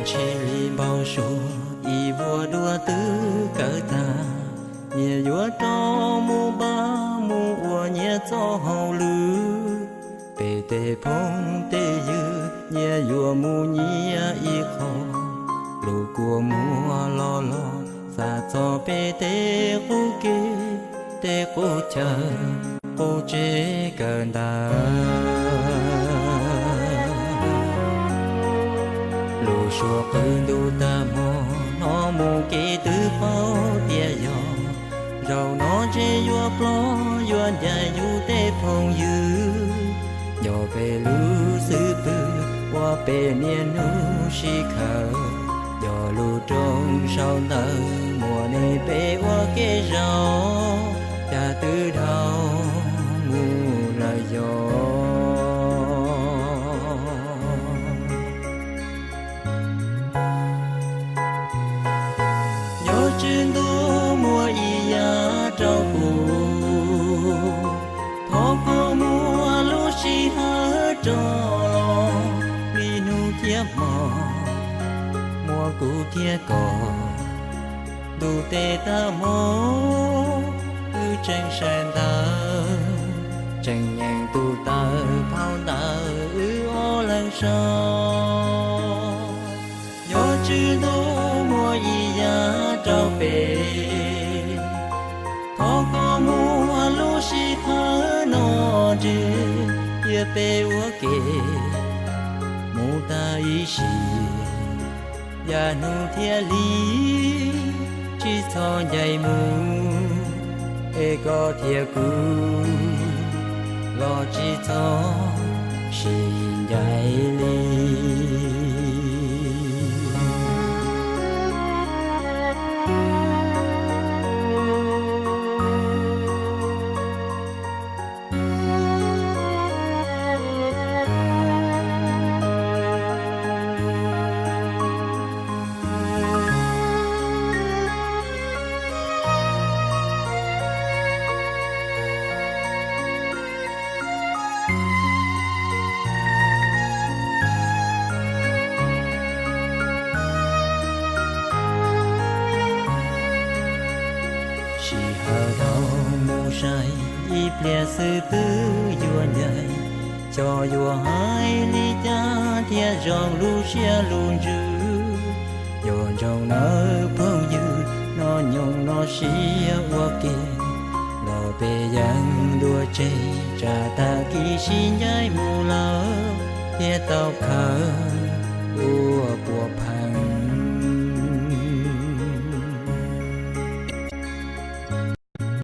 Tsheb li npau suav ib vuag dua twb kawg tag, nyias yuav rov mus npaj mus ua nyias txoj hauj lwm. Peb tej phooj tej ywg nyias yuav mus nyias ib qho, lub kua muag los los xav txog peb tej qub kev, tej qub chaw, qub tsev kawm ntawv. Lub suab qw ntuj tag hmo, hnov mus kev twb paub tias yog, zaum no ntshe yuav plob yuav ncaim yus tej phooj ywg. Yog peb lub xub pwg ua peb niaj hnub sib khawm, yog lub rooj sau ntawv muaj nej peb ua kev zaum, cas twb dhau mus lawm yog. Yog Tswv Ntuj muaj ib yam rau kuv, thov koj muab lub sij hawm rov los, li hnub thiab hmo muaj kuv thiab koj. Ntuj tes tag hmo, wb tseem saib ntawv, tseem nyeem tus taw phau ntawv wb ob leeg sau. Yog Tswv Ntuj muaj ib yam rau peb, thov koj muab lub sij hawm no nrhiav, thiab peb ua ke mus tag ib sim, yav hnub thiab hli, tsis txhob ncaim mus, es koj thiab kuv los tsis txhob sib ncaim li. Sij hawm dhau mus sai, ib pliag xwb twb yuav ncaim, xyov yuav hais li cas thiaj zoo lub siab lub ntsws. Yuav ntsoov nawb phooj ywg, no nyoog no siab ua ke, los peb yeej dua tseg, tsam tag kis sib ncaim mus lawm thiaj tau khaws.